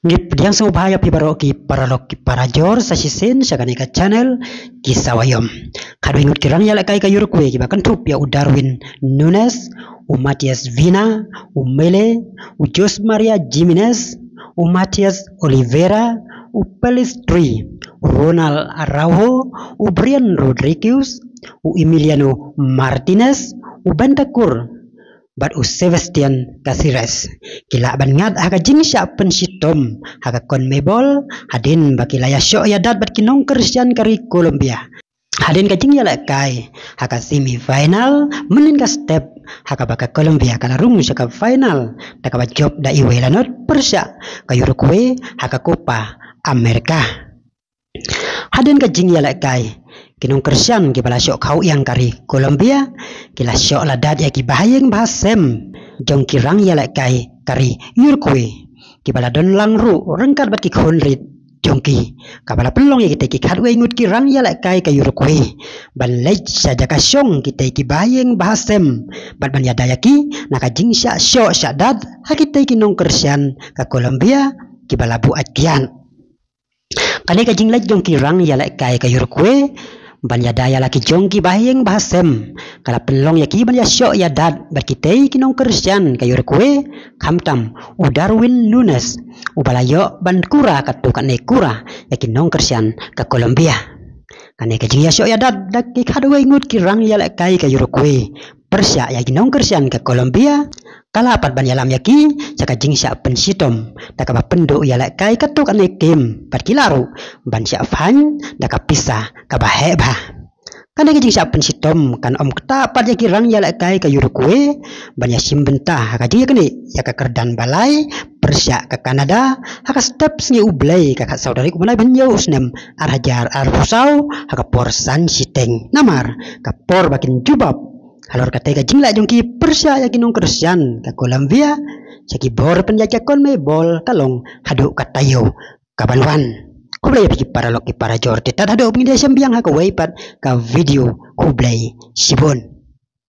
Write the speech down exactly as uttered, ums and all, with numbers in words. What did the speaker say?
Ngi pdiang sngewbha ïa phi baroh ki paralok ki parajor sa shisien sha kane ka channel Ki Sawa Ïom. Khatwei ngut ki rang ïalehkai ka Uruguay kiba kynthup ïa u Darwin Nunez, u Matias Vina, u Mele, u Jose Maria Jimenez, u Matias Oliveira, u Pellistri, u Ronald Araujo, u Brian Rodriguez, u Emiliano Martinez, u Bentancur, bad u Sebastian Caceres. Ki lah ban ngat ha ka jingshah pynshitom ha ka CONMEBOL hadien ba ki la ïashoh ïadat bad ki nongkyrshan ka ri Colombia. Hadien ka jingïalehkai ha ka semi final, mynnin ka step ha kaba ka Colombia ka la rung sha ka final da kaba jop da iwei la nod pyrshah ka Uruguay ha ka Copa America. Hadien ka jingïalehkai, ki nongkyrshan kiba la shoh khaw ïa ka ri Colombia ki la shoh la dat ïa ki bahaïing bahasem jong ki rang ïalehkai ka ri Uruguay, kiba la don lang ruh ryngkat bad ki khun rit jong ki, kaba la pynlong ïa kitei ki khatwei ngut ki rang ïalehkai ka Uruguay ban leit sha jaka shong kitei ki bahaïing bahasem bad ban ïada ïa ki na ka jingshah shoh shah dat ha kitei ki nongkyrshan ka Colombia kiba la buh akian. Kane ka jingleit jong ki rang ïalehkai ka Uruguay ban ïada ïa la ki jong ki bahaïing bahasem ka la pynlong ïa ki ban ïashoh ïadat bad kitei ki nongkyrshan ka Uruguay, khamtam u Darwin Nunez uba la ïoh ban kura katto katne kura ïa ki nongkyrshan ka Colombia. Kane ka jingïashoh ïadat da ki khatwei ngut ki rang ïalehkai ka Uruguay pyrshah ïa ki nongkyrshan ka Colombia ka la pat ban ïalam ïa ki sha ka jingshah pynshitom da kaba pynduh ïalehkai katto katne kim bad ki la ruh ban shah fine da ka pisa kaba heh bha. Kane ka jingshah pynshitom kan ym ktah pat ïa ki rang ïalehkai ka Uruguay ban ïashim bynta ha ka jingïaknieh ïa ka kyrdan ba lai pyrshah ka Canada ha ka step sngi U Blei ka khatsaw tarik u bnai ba hynñiew u snem ar hajar arphew saw ha ka por san shiteng, namar ka por ba kin jubab halor katei ka jingleh jong ki pyrshah ïa ki nongkyrshan ka Colombia sha ki bor pynïaid ka CONMEBOL ka long haduh ka taïew kaban wan. Khublei ïa phi ki paralok ki parajor, te tad haduh ba ngin ïashem biang ha kawei pat ka video, khublei shibun.